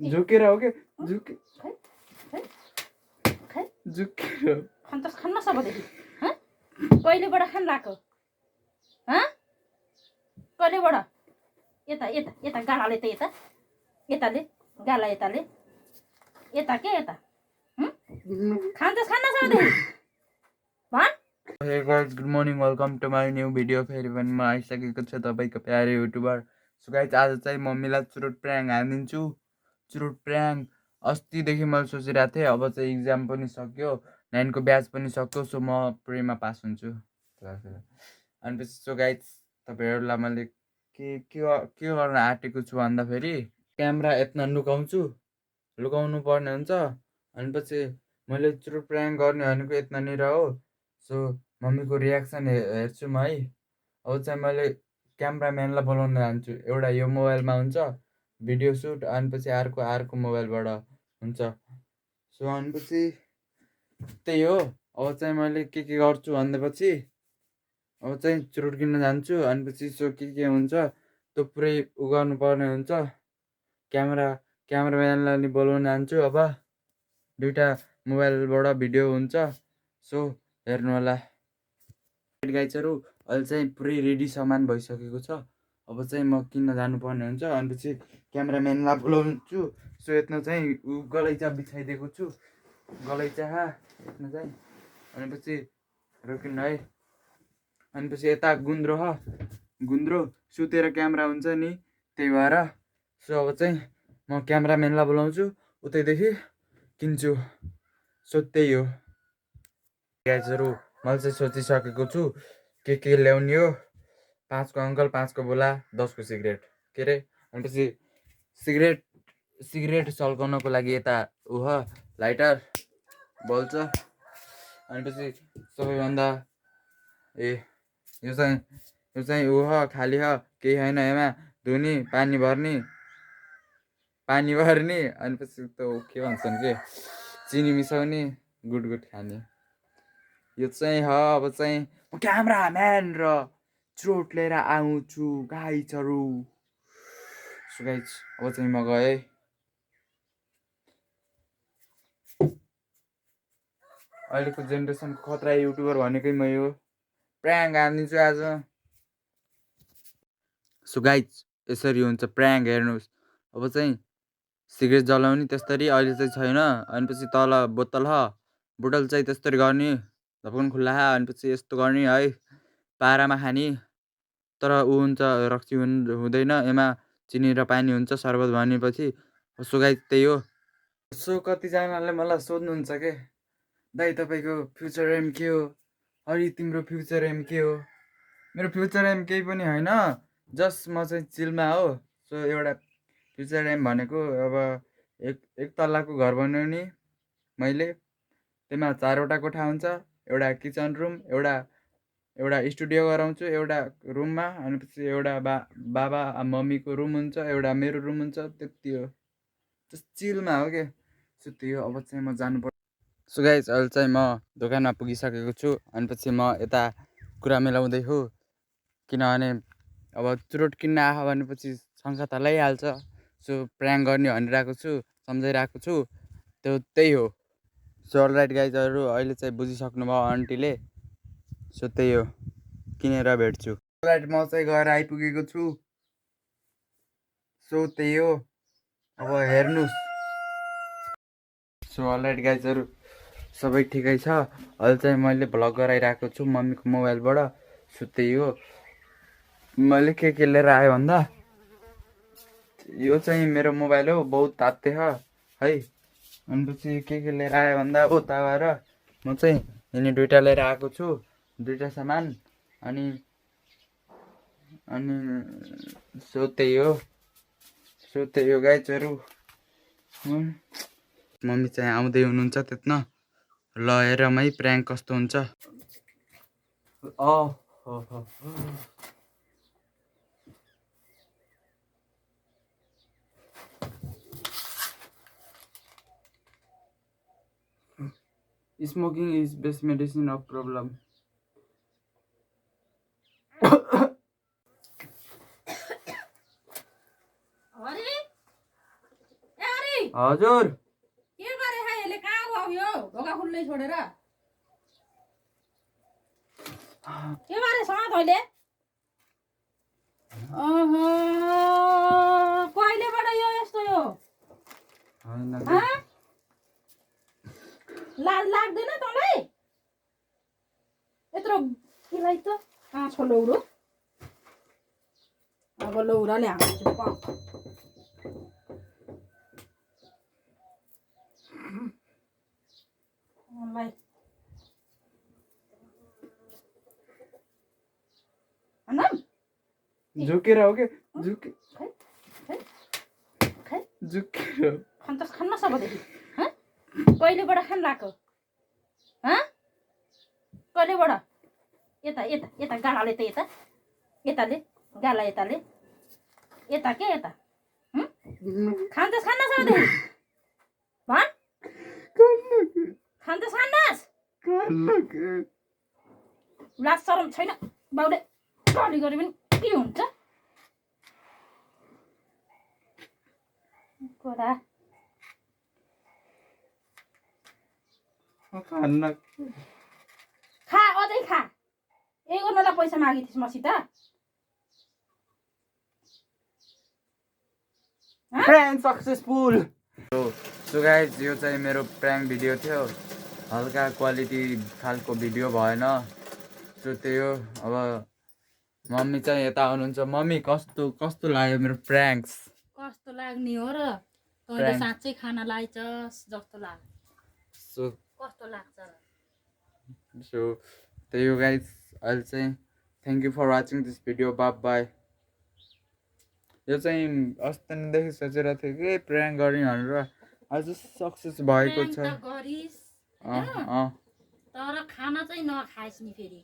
झुकेर हो के झुकेर खान्न सबदेखि कहिलेबाट खान लाएको कहिलेबाट यता यता यता गालाले त यता यताले गाला यताले यता के यता खान्छ खान्न सबदेखि भन Hey guys, good morning. Welcome to my new video. फेरि पनि म आइसकेको छु तपाईँको प्यारे युट्युबर. सो गाइस आज चाहिँ मम्मीलाई चुरुट प्र्याङ्क हानिदिन्छु. चुरुट प्र्याङ्क अस्तिदेखि मैले सोचिरहेको थिएँ. अब चाहिँ इक्जाम पनि सक्यो, 9 को ब्याच पनि सक्यो. सो म प्रेमा पास हुन्छु. अनि पछि सो गाइस तपाईँहरूलाई मैले के गर्न आँटेको छु भन्दाखेरि क्यामेरा यत्न लुकाउनु पर्ने हुन्छ. अनि पछि मैले चुरुट प्र्याङ्क गर्ने भनेको यत्ननिर हो. सो मम्मीको रियाक्सन हेर्छु म है. अब चाहिँ मैले क्यामराम्यानलाई बोलाउन जान्छु. एउटा यो मोबाइलमा हुन्छ भिडियो सुट, अनि पछि अर्को मोबाइलबाट हुन्छ. सो अनि पछि त्यही हो. अब चाहिँ मैले के गर्छु भनेपछि अब चाहिँ चुरुट किन्न जान्छु. अनि पछि सो के हुन्छ त्यो पुरै उगाउनु पर्ने हुन्छ. क्यामराम्यानलाई नि बोलाउन जान्छु. अब दुईवटा मोबाइलबाट भिडियो हुन्छ. सो हेर्नु होला गाइजहरू. अहिले चाहिँ पुरै रेडी सामान भइसकेको छ. अब चाहिँ म किन्न जानुपर्ने हुन्छ. अनि पछि क्यामराम्यानलाई बोलाउँछु. सो यत्न चाहिँ गलैँचा बिछाइदिएको छु. गलैँचा यत्न चाहिँ अनि पछि रोकिन्न है. अनि पछि यता गुन्द्रो सुतेर क्यामेरा हुन्छ नि, त्यही भएर. सो अब चाहिँ म क्यामराम्यानलाई बोलाउँछु, उतैदेखि किन्छु. सो त्यही हो गाइजहरू. मैले चाहिँ सोचिसकेको छु के ल्याउने हो. 5 को अङ्कल, 5 को बोला, 10 को सिगरेट. के अरे अनि पछि सिगरेट सल्काउनको लागि यता लाइटर बल्छ. अनि पछि सबैभन्दा यो चाहिँ खाली केही छैन. यसमा धुने पानी भर्ने. अनि पछि त के भन्छन् के चिनी मिसाउने, गुड खाने. यो चाहिँ अब चाहिँ म क्यामराम्यान र चुरोट लिएर आउँछु गाइजहरू. सो गाइज अब चाहिँ म गएँ. अहिलेको जेनेरेसनको खतरा युट्युबर भनेकै मै हो. प्र्याङ्क हानिदिन्छु आज. सो गाइज यसरी हुन्छ प्र्याङ्क. हेर्नुहोस् अब चाहिँ सिगरेट जलाउने त्यस्तरी अहिले चाहिँ छैन. अनि पछि तल बोतल चाहिँ त्यस्तरी गर्ने, धपकन खुल्ला. अनि पछि यस्तो गर्ने है, पारामा खाने. तर हुन्छ रक्सी हुँदैन, यसमा चिनी र पानी हुन्छ सर्बत भनेपछि. सो गाइज त्यही हो. सो कतिजनाले मलाई सोध्नुहुन्छ के, दाइ तपाईँको फ्युचर एम के हो? अरे तिम्रो फ्युचर एम के हो? मेरो फ्युचर एम केही पनि होइन. जस्ट म चाहिँ चिलमा हो. सो एउटा फ्युचर एम भनेको अब एक तल्लाको घर बनाउने मैले. त्यसमा 4वटा कोठा हुन्छ, एउटा किचन रुम, एउटा स्टुडियो गराउँछु एउटा रुममा. अनि पछि एउटा बाबा मम्मीको रुम हुन्छ, एउटा मेरो रुम हुन्छ. त्यति हो. जस्ट चिलमा हो क्या. सो त्यही हो. अब चाहिँ म जानुपर्छ. सो गाइज अहिले चाहिँ म दोकानमा पुगिसकेको छु. अनि पछि म यता कुरा मिलाउँदैछु, किनभने अब चुरोट किन्न आयो भनेपछि शङ्का त लगाइहाल्छ. सो प्र्याङ्क गर्ने भनिरहेको छु, सम्झाइरहेको छु. त्यही हो. सो अलराइट गाइजहरू, अहिले चाहिँ बुझिसक्नुभयो आन्टीले. सो त्यही हो, किनेर भेट्छु. अलराइट म चाहिँ गएर आइपुगेको छु. सो त्यही हो. अब हेर्नुहोस्. सो अलराइट गाइजहरू, सबै ठिकै छ. अहिले चाहिँ मैले भ्लग गराइरहेको छु मम्मीको मोबाइलबाट. सो त्यही हो. मैले के लिएर आयो भन्दा यो चाहिँ मेरो मोबाइल हो, बहुत ताते है. अनि पछि के लिएर आयो भन्दा उता गएर म चाहिँ यिनी 2टा लिएर आएको छु. 2टा सामान. अनि सो त्यही हो. गाइजहरू. मम्मी चाहिँ आउँदै हुनुहुन्छ त्यत्न. ल हेरौँ है प्र्याङ्क कस्तो हुन्छ. Smoking is best medicine of problem. अरे हजुर के गरे खा यसले कहाँ गयो यो ढोका खुल्लै छोडेर के गरे सँग तैँले अहो कहिलेबाट यो यस्तो यो होइन हँ? लाज लाग्दैन तँलाई यत्रो किलाई त कहाँ छ लौरो अब लौराले हाल्छु मलाई आनम झुकेर हो के खै खै खै झुकेर खान त खान्न सबदेखि हँ कहिलेबाट खान लाएको हँ कहिलेबाट यता यता यता गालाले त यता यताले गाला यताले यता के यता खान्छस् खान्न सबदेखि भन खान्छस् खान्नस् लाज शरम छैन बाउले गाली गरे पनि के हुन्छ कोडा खान्न खा अझै खा यही गर्नलाई पैसा मागेको थिइस् मसित प्र्याङ्क सक्सेसफुल सो गाइज यो चाहिँ मेरो प्र्याङ्क भिडियो थियो हल्का क्वालिटी खालको भिडियो भएन सो त्यही हो अब मम्मी चाहिँ यता आउनुहुन्छ मम्मी कस्तो कस्तो लाग्यो मेरो प्र्याङ्क्स कस्तो लाग्ने हो र तैँले Prank. साँच्चै खाना लाइछस् जस्तो लाग्छ सो कस्तो लाग्छ र सो त्यही हो गाइज अहिले चाहिँ thank you for watching this video bye यो चाहिँ अस्तिदेखि सोचिरहेको थिएँ कि प्र्याङ्क गर्ने भनेर आज सक्सेस भएको Prank छ त गरिस् अँ अँ तर खाना चाहिँ नखाइस् नि फेरि